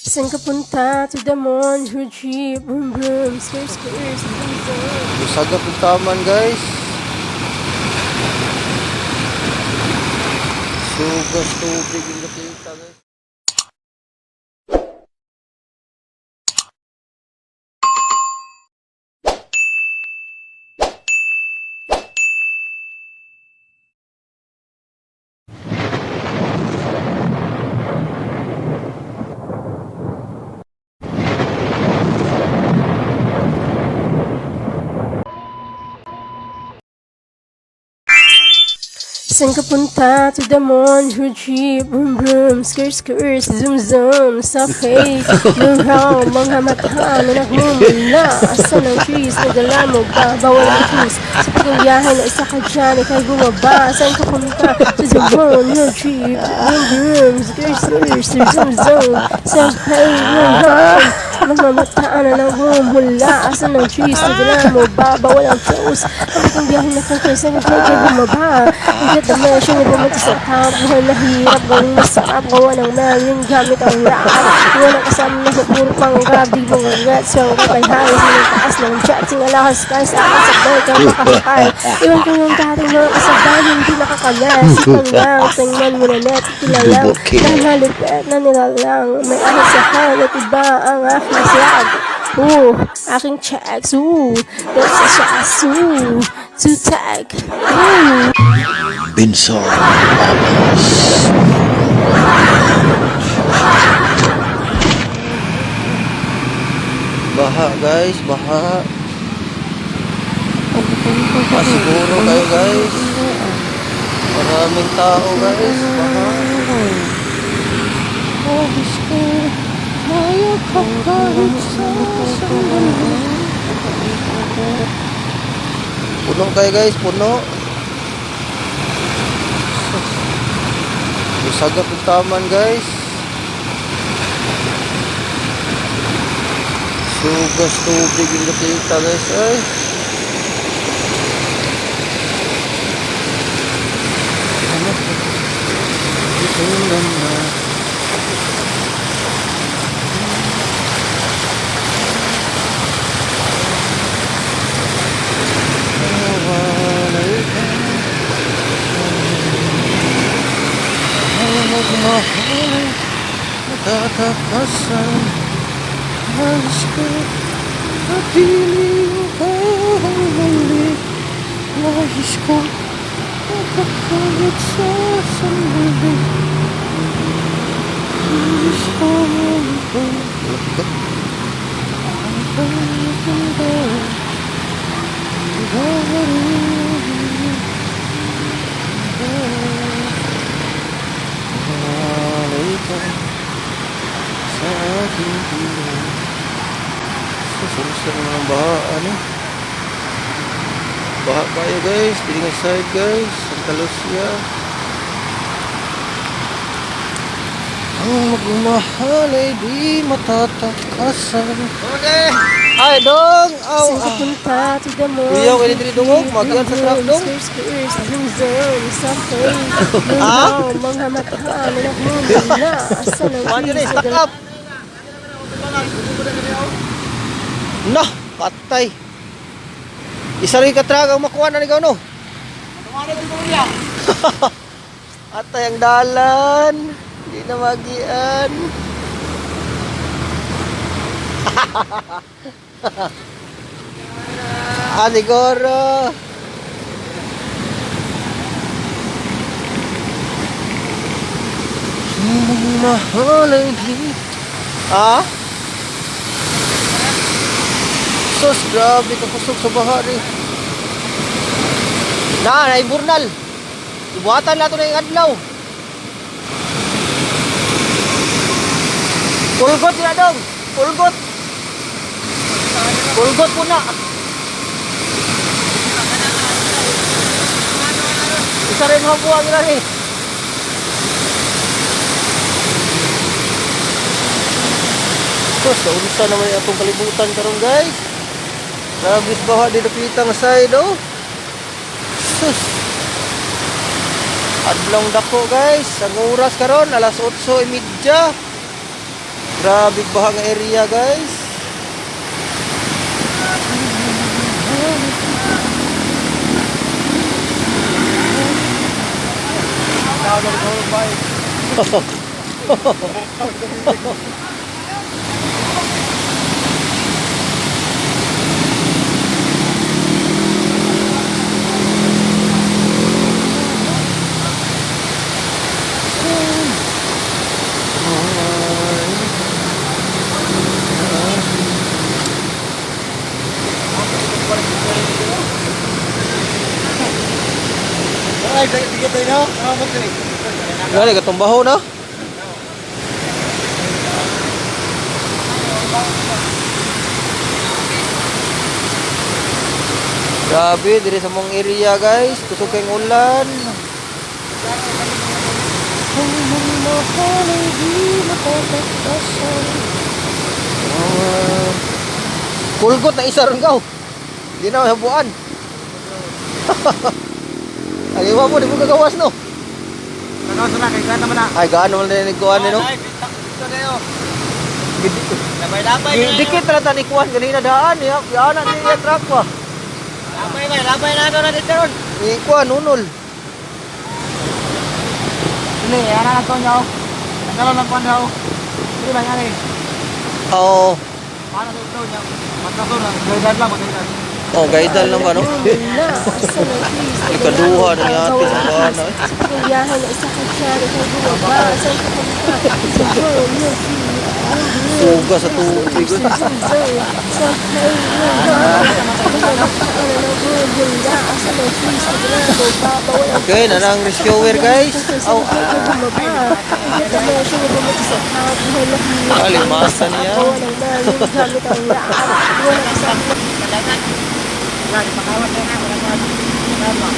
Saan ka punta? To the moon, your jeep, vroom vroom, skirt skirt, zoom zoom. Usaga pong taman, guys. Sugas tubig yung nakita, guys. Saan ka punta? To the moon, your jeep, vroom vroom, skirt skirt, zoom zoom, sa face, round, mga mata na nagmumula. Asan ang trees? Nadala mo ba? Bawal ang trees. Sa pagbiyahe na isa ka dyan, ika'y bumaba. Saan ka punta? To the moon, your jeep, vroom vroom, skirt skirt, zoom zoom, sa face, round, mga mata na nagmumula. Asan ang trees? Nadala mo ba? Bawal ang toes. Sa pagbiyahe na kang saan ka bumaba? Get the measure, pumunta sa top. Buhay na hirap, gawing masarap. Gawa ng maling gamit ang rap. Walang kasama na sa puro panggrab. Di mo gagat, siyang katay-hay. Sinang taas ng chat, singalakas ka. Sa akin sabay kang makakakay. Iwan ko yung dating mga kasabay, hindi nakakalas. Sipag lang, tingnan mo na net. Kilalang, na nalupet na nilalang. May ahas sa hand at iba ang aking swag. Ooh, aking checks. Ooh, that's a shasu. To tag. Ooh. Binsar Abbas. Baha, guys, baha. Pasiguro kayo, guys. Maraming tao, guys, baha. Nais ko, mayakap kahit sa sandali. Puno kayo, guys, puno. Usaga pong taman, guys. Sugas tubig yung nakita, guys, ay. Ano? Ito na. Nawalay ka. Ang magmahal natatakasan. Nais ko kapiling ka muli. Nais ko makakahit sa sandali. Nais ko ikaw ang pagkanda. Ikaw pa rin. Malay ka sa aking piling. Susunod naman ang baha, ano? Baha kayo, guys, piling side, guys, Santa Lucia. Ang magmahal ay di matatakasan. Okay! Ay, dong! Aw, Saan ka ah. punta? To the moon. Iyaw kayo diri dungog, magian sa truck dong. Skirt, skirt, zoom, zoom, sa face. Ah? Round, mga mata na nagmumula. Asan ang One trees? unit, stack Nadala up! Nah, patay. Isa rin ka truck ang makuha na ikaw, no? Atay ang dalan. Hindi na magian. Ah, siguro. Mahal ay di. Ah? Sus, grabe ka kusog sa baha rin. Na, naiburnal. Ibuhatan na ito na yung adlaw. Pulgot na dong. Pulgot. Pulgot po na. Isa rin mga buwag na rin. Sus, naunsa naman yung atong kalibutan karon, guys. Grabe sa baha di dapita nga side, oh. Sus. Adlong dako, guys. Ang oras karon alas 8:30. Grabe baha nga area, guys. Gani katong baho na. Grabe, dire sa mong area guys, kusog kay ulan. Ah, kulgot na isa ron kaw. Di na habuan. Aliwa mo, di mo gagawas no. Ay, gaano man rin nagkuhan no? Labay-labay. Dikit na ta ni kuhan ganina daan ya. Yana ni ya truck pa. Labay ba? Labay na ito na dito ron. Ni kuhan unol. Hindi, ana na to nyo. Nagkaroon ng kwan daw. Hindi ba yan eh? Oo. Paano sa ito nyo? Magkaso na. Gaidan lang, magaidan. Oh, gaidal lang ba no? Ikaduha na niya ate sa kuhan. Eh. Sa pagbiyahe na isa ka dyan, ikaw bumaba, saan ka punta? Sa zone, no jeep, Suga sa tubig. zoom, zoom, sa Okay, nanang rescuer guys. Aw, ah. Kalimasa niya. Wala, ipakawat na na. Wala na. Wala.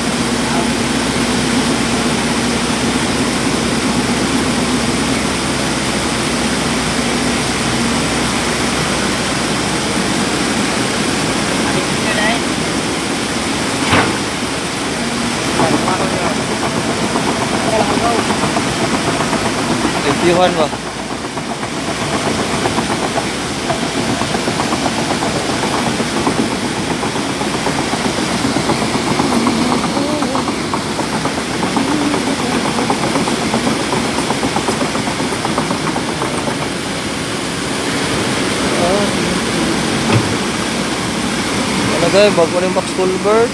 Limpyuhan ba? Talaga, bago na yung box culvert.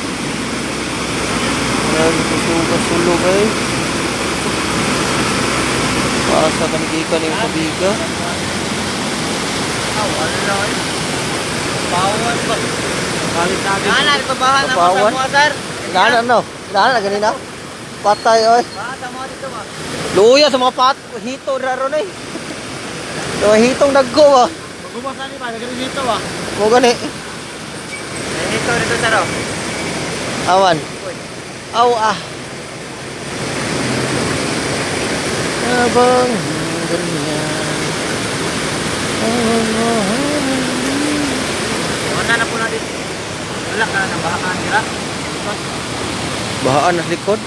Grabe ko sulo guys. Para sa kanigikan yung kabiga. Bawan ba? Ana, ito bahan na Bawan? mo sir. Nana no? Nana ganina? Patay oy. Bahan sa mga dito ba? Luya sa mga pat hito ra ron eh. So hitong dagko ba. Magumas na ni ba? Nagkaroon dito ba? Mo gani. Dito, dito sir. Oh. Awan. Aw ah. Habang ganyan. Wala na po na dito. Wala ka na bahaan dira. Bahaan na sa likod.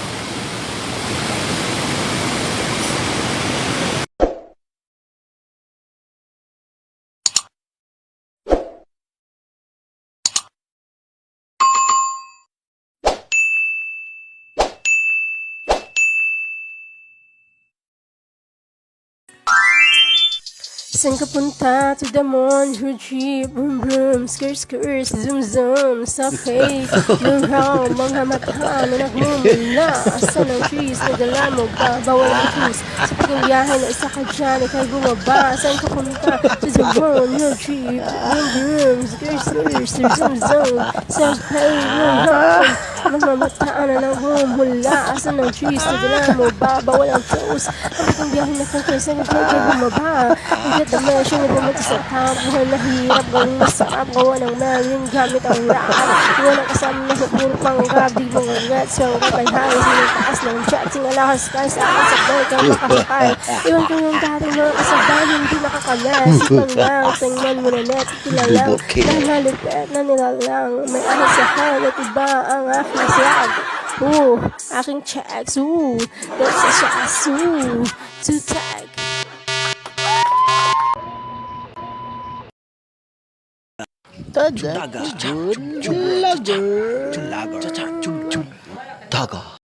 Saan ka punta? To the moon, her jeep, vroom vroom, skirt skirt, zoom zoom, sa fake, luraw, mga mata na nagmumula. Asan ang trees na dala mo ba? Bawal ang trees. Sa pagbiyahe na isa ka dyan, ika'y bumaba. Saan ka punta? To the moon, her jeep, vroom vroom, skirt skirt, zoom zoom, sa fake, luraw, mga mata na nagmumula. Asan ang trees na dala mo ba? Bawal ang trees. Sa pagbiyahe na kang saan ka bumaba? Get the motion, pumunta sa top. Buhay na hirap, gawing masarap. Gawa ng maring gamit ang rap. Walang kasama na sa puro panggap. Di mo ngagat, siyang kapayhay. Sinang taas ng chat, singalahas ka. Sa akin sabay ka makasakay. Iwan ko yung dating mga kasabay, hindi nakakalas. Sipang lang, tingnan mo na net. Kilalang, na nalipet na nilalang. May ahas sa hand at iba ang aking swag. Ooh, aking checks. Ooh, that's a shasu. To tag. Tada. Good. Lager. Daga.